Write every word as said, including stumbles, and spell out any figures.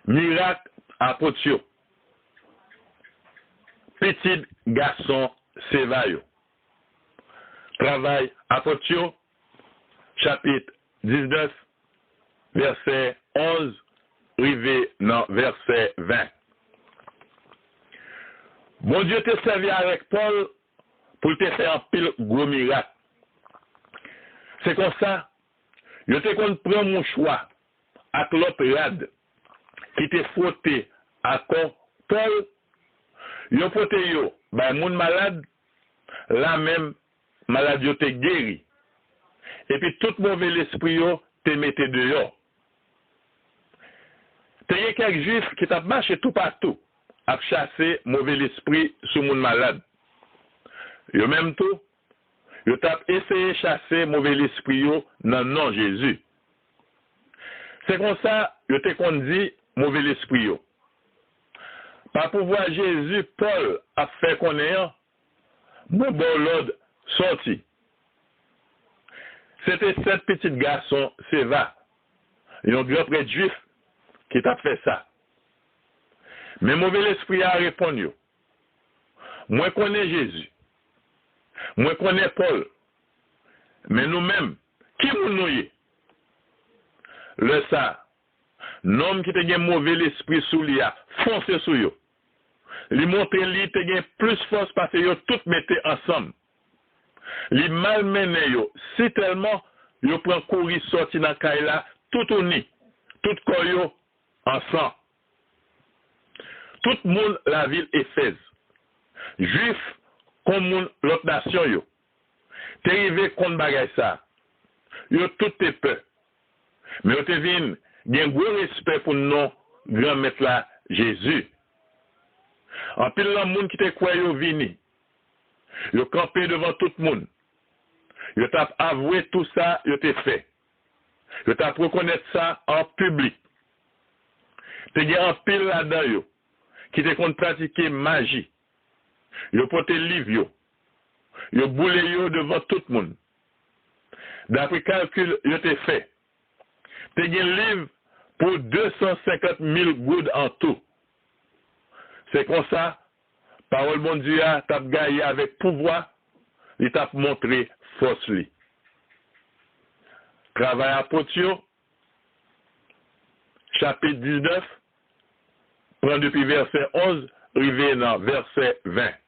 Mirak Apot yo. Pitit gason Seva yo. Travay Apot yo, chapit diznèf, vèsè onz rive nan vèsè ven. Bondye te sèvi avèk Pòl pou l te fè anpil gwo mirak. Se konsa, yo te konn pran mouchwa ak lòt rad ki te fwote a kò Pòl, yo pote yo bay moun malad, lamenm malad yo te geri, epi tout move lespri yo te mete deyò. Te gen kèk Jwif ki t ap mache toupatou ap chase move lespri sou moun malad. Yo menm tou, yo t ap eseye chase move lespri yo nan non Jezi. Se konsa yo te konn di move lespri yo, pa pouvwa Jezi Pòl ap fè konnen an, mwen ba w lòd, sòti. Se te sèt pitit gason Seva, yon gran prèt jwif, ki t ap fè sa. Men move lespri a reponn yo, mwen konnen Jezi, mwen konnen Pòl, men nou menm, ki moun nou ye? Lè sa a, nonm ki te gen move lespri sou li a fonse sou yo. Li montre li te gen plis fòs pase yo tout mete ansanm. Li malmennen yo sitèlman yo pran kouri sòti nan kay la toutouni, tout kò yo an san. Tout moun lavil Efèz, Jwif kon moun lòt nasyon yo, te rive konn bagay sa a. Yo tout te pè, men yo te vin gen gwo respè pou non Granmèt la, Jezi. Anpil nan moun ki te kwè yo vini. Yo kanpe devan tout moun. Yo t ap avwe tou sa yo te fè. Yo t ap rekonèt sa an piblik. Te gen anpil ladan yo ki te konn pratike maji. Yo pote liv yo. Yo boule yo devan tout moun. Dapre kalkil yo te fè, te gen liv pou de san senkant mil goud an tou. Se konsa, pawòl Bondye a t ap gaye avèk pouvwa, li t ap montre fòs li. Travay Apot yo, chapit diznèf, pran depi vèsè onz rive nan vèsè ven.